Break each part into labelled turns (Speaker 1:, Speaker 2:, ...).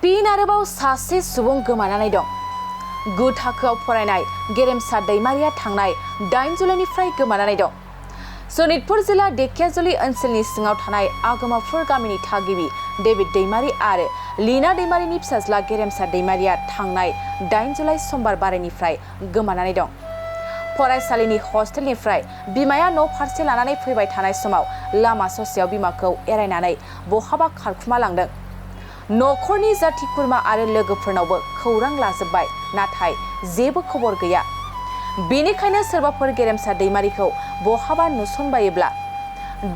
Speaker 1: फिन आरोबाव सासे सुबुं गोमानानै दं। 9 थाखोआव फरायनाय गेरेमसा दैमारिया थांनाय 8 जुलाइनिफ्राय गोमानानै दं। सनितपुर जिल्ला धेकियाजुलि ओनसोलनि सिङाव थानाय आगोमाफुर गामिनि थागिबि डेभिड दैमारि आरो लीना दैमारिनि फिसाज्ला गेरेमसा दैमारिया थांनाय 8 जुलाइ समबार बारायनिफ्राय गोमानानै दं। फरायसालिनि हस्टेलनिफ्राय बिमाया न' फारसे लानानै फैबाय थानाय समाव लामा ससेयाव बिमाखौ एरायनानै बहाबा खारखुमा लांदों। नखरनि जाथि खुरमा आरो लोगोफोरनावबो खौरां लाजोबबाय, नाथाय जेबो खबर गैया। बेनिखायनो सोरबाफोर गेरेमसा दैमारिखौ बहाबा नुसनबायोब्ला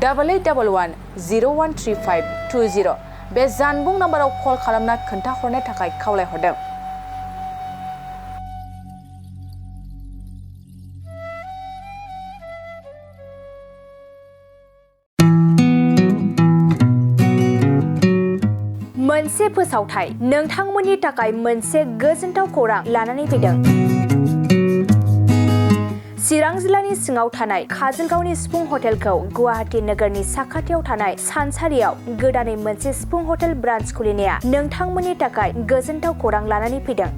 Speaker 1: 8811013520 बे जानबुं नाम्बाराव कल खालामना खोन्थाहरनो थाखाय खावलायहरदों। मोनसे फोसावथाय नोंथांमोननि थाखाय मोनसे गोजोनथाव खौरां लानानै फैदों। चिरां जिल्लानि सिङाव थानाय काजलगावनि सिफुं हटेलखौ गुवाहाटी नोगोरनि साखाथियाव थानाय सानसारियाव गोदानै मोनसे सिफुं हटेल ब्रान्च खुलिनाया नोंथांमोननि थाखाय गोजोनथाव खौरां लानानै फैदों।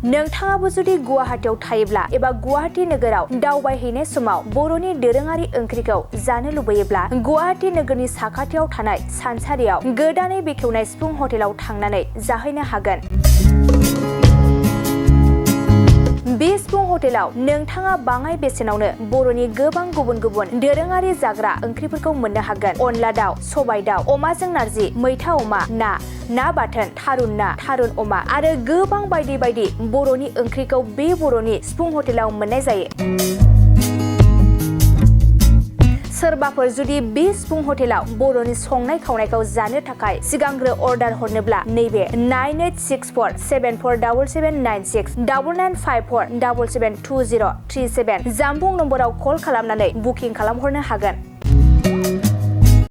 Speaker 1: नोंथाङाबो जुदि गुवाहाटीयाव थायोब्ला एबा गुवाहाटी नोगोराव दावबायहैनाय समाव बर'नि दोरोङारि ओंख्रिखौ जानो लुबैयोब्ला गुवाहाटी नोगोरनि साखाथियाव थानाय सानसारियाव गोदानै बेखेवनाय सिफुं हटेलाव थांनानै जाहैनो हागोन। बे सिफुं हटेलाव नोंथाङा बाङाय बेसेनावनो बर'नि गोबां गुबुन गुबुन दोरोङारि जाग्रा ओंख्रिफोरखौ मोननो हागोन। अनला दाउ, सबाय दाउ, अमाजों नारजि, मैथा अमा, ना बाथोन, थारुन ना, थारुन अमा आरो गोबां बायदि बायदि बर'नि ओंख्रिखौ बे बर'नि सिफुं हटेलाव मोननाय जायो। सोरबाफोर जुदि बे सिफुं हटेलाव बर'नि संनाय खावनायखौ जानो थाखाय सिगांग्रो अर्डार हरनोब्ला नैबे 9864747796 9954772037 जानबुं नम्बराव कल खालामनानै बुकिं खालामहरनो हागोन।